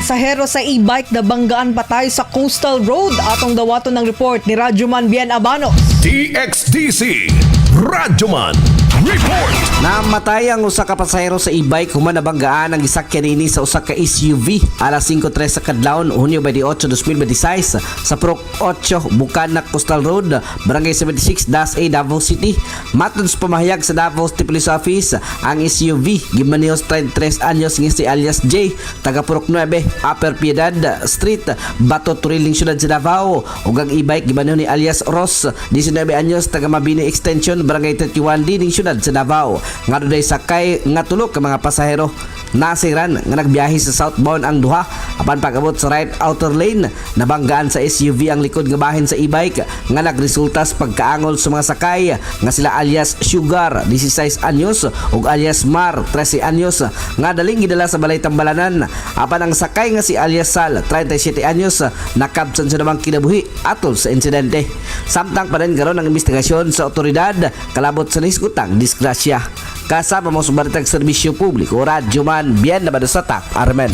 Pasahero sa e-bike nabanggaan patay sa Coastal Road. Atong dawaton ng report ni Radyoman Bien Abanos. DXDC Radyoman Report. Namatay ang usa ka pasahero sa e-bike human nabanggaan ang gisakyan niini sa usa ka SUV alas 5:03 sa kadlawon, Hunyo 28, 2026 sa Purok 8, Bukanak Coastal Road, Barangay 76-A, Davao City. Matod sa pamahayag sa Davao City Police Office, ang SUV gimaneho sa 33 anyos nga si alias J, taga Purok 9, Upper Piedad Street, Bato Turiling, syudad sa Davao, ug ang e-bike gimaneho ni alias Ross, 19 anyos, taga Mabini Extension, Barangay 31D ning syudad sa Davao, nga dunay sakay nga tulo ka mga pasahero. Nasiran nga nagbiyahe sa southbound ang duha, apan pag-abot sa right outer lane, nabanggaan sa SUV ang likod nga bahin sa e-bike nga nagresulta sa pagkaangol sa mga sakay nga sila alias Sugar, 16 anyos, ug alias Mar, 13 anyos, nga daling gidala sa balay tambalanan, apan ang sakay nga si alias Sal, 37 anyos, nakabsan sa namang kinabuhi atol sa insidente. Samtang pa rin karon ang investigasyon sa otoridad kalabot sa nisgutang disgrasya. Kasama mo sa Baritag Serbisyo Publiko, Radyo Man, Bien Nabadosatak, Armen.